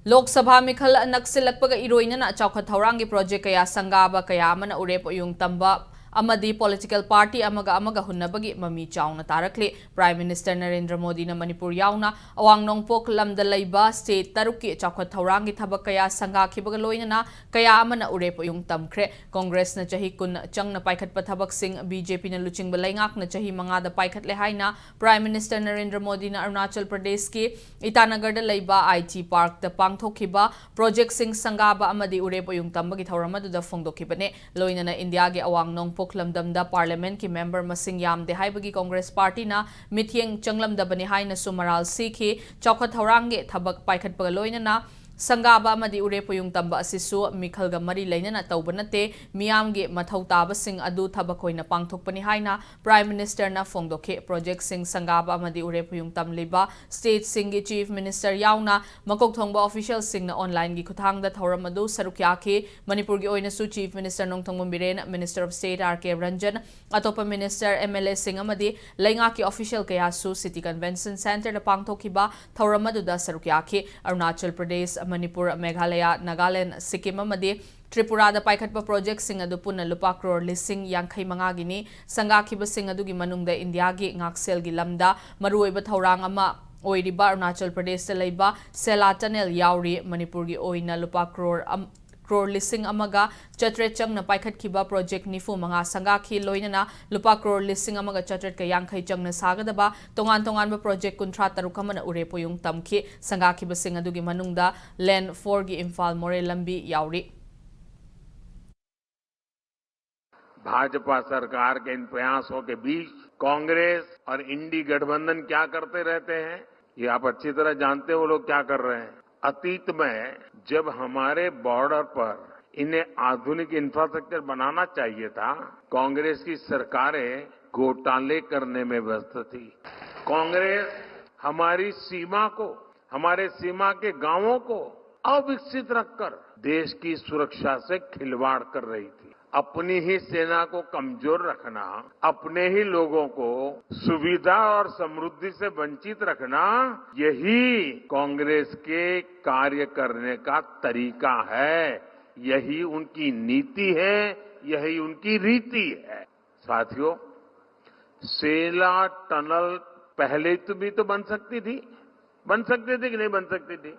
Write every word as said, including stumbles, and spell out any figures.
ꯂꯣꯛ ꯁꯚꯥ ꯃꯤꯈꯜ ꯅꯛꯁꯤꯜꯂꯛꯄꯒ ꯏꯔꯣꯏꯅꯅ ꯆꯥꯎꯈꯠ ꯊꯧꯔꯥꯡꯒꯤ ꯄ꯭ꯔꯣꯖꯦꯛ ꯀꯌꯥ ꯁꯪꯒꯥꯕ, ꯀꯌꯥ ꯑꯃꯅ ꯎꯔꯦꯞ ꯎꯌꯨꯡ ꯇꯝꯕ ꯑꯃꯗꯤ ꯄꯣꯂꯤꯇꯤꯀꯦꯜ ꯄꯥꯔꯇꯤ ꯑꯃꯒ ꯑꯃꯒ ꯍꯨꯟꯅꯕꯒꯤ ꯃꯃꯤ ꯆꯥꯎꯅ ꯇꯥꯔꯛꯂꯤ꯫ ꯄ꯭ꯔꯥꯏꯝ ꯃꯤꯅꯤꯁꯇꯔ ꯅꯔꯦꯟꯗ꯭ꯔ ꯃꯣꯗꯤꯅ ꯃꯅꯤꯄꯨꯔ ꯌꯥꯎꯅ ꯑꯋꯥꯡ ꯅꯣꯡꯄꯣꯛ ꯂꯝꯗ ꯂꯩꯕ ꯁ꯭ꯇꯦꯠ ꯇꯔꯨꯛꯀꯤ ꯆꯥꯎꯈꯠ ꯊꯧꯔꯥꯡꯒꯤ ꯊꯕꯛ ꯀꯌꯥ ꯁꯪꯒꯥꯈꯤꯕꯒ ꯂꯣꯏꯅꯅ ꯀꯌꯥ ꯑꯃꯅ ꯎꯔꯦꯞ ꯎꯌꯨꯡ ꯇꯝꯈ꯭ꯔꯦ꯫ ꯀꯣꯡꯒ꯭ꯔꯦꯁꯅ ꯆꯍꯤ ꯀꯨꯟ ꯆꯪꯅ ꯄꯥꯏꯈꯠꯄ ꯊꯕꯛꯁꯤꯡ ꯕꯤ ꯖꯦ ꯄꯤꯅ ꯂꯨꯆꯤꯡꯕ ꯂꯩꯉꯥꯛꯅ ꯆꯍꯤ ꯃꯉꯥꯗ ꯄꯥꯏꯈꯠꯂꯦ ꯍꯥꯏꯅ ꯄ꯭ꯔꯥꯏꯝ ꯃꯤꯅꯤꯁꯇꯔ ꯅꯔꯦꯟꯗ꯭ꯔ ꯃꯣꯗꯤꯅ ꯑꯔꯨꯅꯥꯆꯜ ꯄ꯭ꯔꯗꯦꯁꯀꯤ ꯏꯇꯥꯅꯒꯔꯗ ꯂꯩꯕ ꯑꯥꯏ ꯇꯤ ꯄꯥꯔꯛꯇ ꯄꯥꯡꯊꯣꯛꯈꯤꯕ ꯄ꯭ꯔꯣꯖꯦꯛꯁꯤꯡ ꯁꯪꯒꯥꯕ ꯑꯃꯗꯤ ꯎꯔꯦꯞ ꯎꯌꯨꯡ ꯇꯝꯕꯒꯤ ꯊꯧꯔꯝ ꯑꯗꯨꯗ ꯐꯣꯡꯗꯣꯛꯈꯤꯕꯅꯤ꯫ ꯂꯣꯏꯅꯅ ꯏꯟꯗꯤꯌꯥꯒꯤ ꯑꯋꯥꯡ ꯅꯣꯡꯄꯣꯛ ꯂꯝꯗꯝꯗ ꯄꯥꯔꯂꯤꯌꯥꯃꯦꯟꯠꯀꯤ ꯃꯦꯝꯕꯔ ꯃꯁꯤꯡ ꯌꯥꯝꯗꯦ ꯍꯥꯏꯕꯒꯤ ꯀꯣꯡꯒ꯭ꯔꯦꯁ ꯄꯥꯔꯇꯤꯅ ꯃꯤꯠꯌꯦꯡ ꯆꯪꯂꯝꯗꯕꯅꯤ ꯍꯥꯏꯅꯁꯨ ꯃꯔꯥꯜ ꯁꯤꯈꯤ꯫ ꯆꯥꯎꯈꯠ ꯊꯧꯔꯥꯡꯒꯤ ꯊꯕꯛ ꯄꯥꯏꯈꯠꯄꯒ ꯂꯣꯏꯅꯅ ꯁꯪꯒꯥꯕ ꯑꯃꯗꯤ ꯎꯔꯦꯞ ꯎꯌꯨꯡ ꯇꯝꯕ ꯑꯁꯤꯁꯨ ꯃꯤꯈꯜꯒ ꯃꯔꯤ ꯂꯩꯅꯅ ꯇꯧꯕ ꯅꯠꯇꯦ, ꯃꯤꯌꯥꯝꯒꯤ ꯃꯊꯧ ꯇꯥꯕꯁꯤꯡ ꯑꯗꯨ ꯊꯕꯛ ꯑꯣꯏꯅ ꯄꯥꯡꯊꯣꯛꯄꯅꯤ ꯍꯥꯏꯅ ꯄ꯭ꯔꯥꯏꯝ ꯃꯤꯅꯤꯁꯇꯔꯅ ꯐꯣꯡꯗꯣꯛꯈꯤ꯫ ꯄ꯭ꯔꯣꯖꯦꯛꯁꯤꯡ ꯁꯪꯒꯥꯕ ꯑꯃꯗꯤ ꯎꯔꯦꯞ ꯎꯌꯨꯡ ꯇꯝꯂꯤꯕ ꯁ꯭ꯇꯦꯠꯁꯤꯡꯒꯤ ꯆꯤꯐ ꯃꯤꯅꯤꯁꯇꯔ ꯌꯥꯎꯅ ꯃꯀꯣꯛ ꯊꯣꯡꯕ ꯑꯣꯐꯤꯁꯤꯌꯦꯜꯁꯤꯡꯅ ꯑꯣꯟꯂꯥꯏꯟꯒꯤ ꯈꯨꯠꯊꯥꯡꯗ ꯊꯧꯔꯝ ꯑꯗꯨ ꯁꯔꯨꯛ ꯌꯥꯈꯤ꯫ ꯃꯅꯤꯄꯨꯔꯒꯤ ꯑꯣꯏꯅꯁꯨ chief minister Nongthombam Biren, minister of state R K Ranjan, ꯑꯇꯣꯞꯄ ꯃꯤꯅꯤꯁꯇꯔ, ꯑꯦꯝ ꯑꯦꯜ ꯑꯦꯁꯤꯡ ꯑꯃꯗꯤ ꯂꯩꯉꯥꯛꯀꯤ ꯑꯣꯐꯤꯁꯤꯌꯦꯜ ꯀꯌꯥꯁꯨ ꯁꯤꯇꯤ ꯀꯟꯚꯦꯟꯁꯟ ꯁꯦꯟꯇꯔꯗ ꯄꯥꯡꯊꯣꯛꯈꯤꯕ ꯊꯧꯔꯝ ꯑꯗꯨꯗ ꯁꯔꯨꯛ ꯌꯥꯈꯤ꯫ ꯑꯔꯨꯅꯥꯆꯜ ꯄ꯭ꯔꯗꯦꯁ, ꯃꯅꯤꯄꯨꯔ, ꯃꯦꯘꯥꯂꯌꯥ, ꯅꯥꯒꯥꯂꯦꯟ, ꯁꯤꯛꯀꯤꯝ ꯑꯃꯗꯤ ꯇ꯭ꯔꯤꯄꯨꯔꯥꯗ ꯄꯥꯏꯈꯠꯄ ꯄ꯭ꯔꯣꯖꯦꯛꯁꯤꯡ ꯑꯗꯨ ꯄꯨꯟꯅ ꯂꯨꯄꯥ ꯀ꯭ꯔꯣꯔ ꯂꯤꯁꯤꯡ ꯌꯥꯡꯈꯩ ꯃꯉꯥꯒꯤꯅꯤ꯫ ꯁꯪꯒꯥꯈꯤꯕꯁꯤꯡ ꯑꯗꯨꯒꯤ ꯃꯅꯨꯡꯗ ꯏꯟꯗꯤꯌꯥꯒꯤ ꯉꯥꯛꯁꯦꯜꯒꯤ ꯂꯝꯗ ꯃꯔꯨꯑꯣꯏꯕ ꯊꯧꯔꯥꯡ ꯑꯃ ꯑꯣꯏꯔꯤꯕ ꯑꯔꯨꯅꯥꯆꯜ ꯄ꯭ꯔꯗꯦꯁꯇ ꯂꯩꯕ ꯁꯦꯂꯥ ꯇꯅꯦꯜ ꯌꯥꯎꯔꯤ꯫ ꯃꯅꯤꯄꯨꯔꯒꯤ ꯑꯣꯏꯅ ꯂꯨꯄꯥ ꯀ꯭ꯔꯣꯔ ꯑꯝ-, ꯀ꯭ꯔꯣꯔ ꯂꯤꯁꯤꯡ ꯑꯃꯒ ꯆꯥꯇ꯭ꯔꯦꯠ ꯆꯪꯅ ꯄꯥꯏꯈꯠꯈꯤꯕ ꯄ꯭ꯔꯣꯖꯦꯛ ꯅꯤꯐꯨ ꯃꯉꯥ ꯁꯪꯒꯥꯈꯤ꯫ ꯂꯣꯏꯅꯅ ꯂꯨꯄꯥ ꯀ꯭ꯔꯣꯔ ꯂꯤꯁꯤꯡ ꯑꯃꯒ ꯆꯥꯇ꯭ꯔꯦꯠꯀ ꯌꯥꯡꯈꯩ ꯆꯪꯅ ꯁꯥꯒꯗꯕ ꯇꯣꯉꯥꯟ ꯇꯣꯉꯥꯟꯕ ꯄ꯭ꯔꯣꯖꯦꯛ ꯀꯨꯟꯊ꯭ꯔꯥ ꯇꯔꯨꯛ ꯑꯃꯅ ꯎꯔꯦꯞ ꯎꯌꯨꯡ ꯇꯝꯈꯤ꯫ ꯁꯪꯒꯥꯈꯤꯕꯁꯤꯡ ꯑꯗꯨꯒꯤ ꯃꯅꯨꯡꯗ ꯂꯦꯟ ꯐꯣꯔꯒꯤ ꯏꯝꯐꯥꯜ ꯃꯣꯔꯦ ꯂꯝꯕꯤ ꯌꯥꯎꯔꯤ꯫ भाजपा सरकार के इन प्रयासों के बीच कांग्रेस और इंडी गठबंधन क्या करते रहते हैं, ये आप अच्छी तरह जानते हो, वो लोग क्या कर रहे हैं। अतीत में जब हमारे बॉर्डर पर इन्हें आधुनिक इंफ्रास्ट्रक्चर बनाना चाहिए था, कांग्रेस की सरकारें घोटाले करने में व्यस्त थी। कांग्रेस हमारी सीमा को, हमारे सीमा के गांवों को अविकसित रखकर देश की सुरक्षा से खिलवाड़ कर रही थी। अपनी ही सेना को कमजोर रखना, अपने ही लोगों को सुविधा और समृद्धि से वंचित रखना, यही कांग्रेस के कार्य करने का तरीका है, यही उनकी नीति है, यही उनकी रीति है। साथियों, सेला टनल पहले तो भी तो बन सकती थी, बन सकती थी कि नहीं बन सकती थी?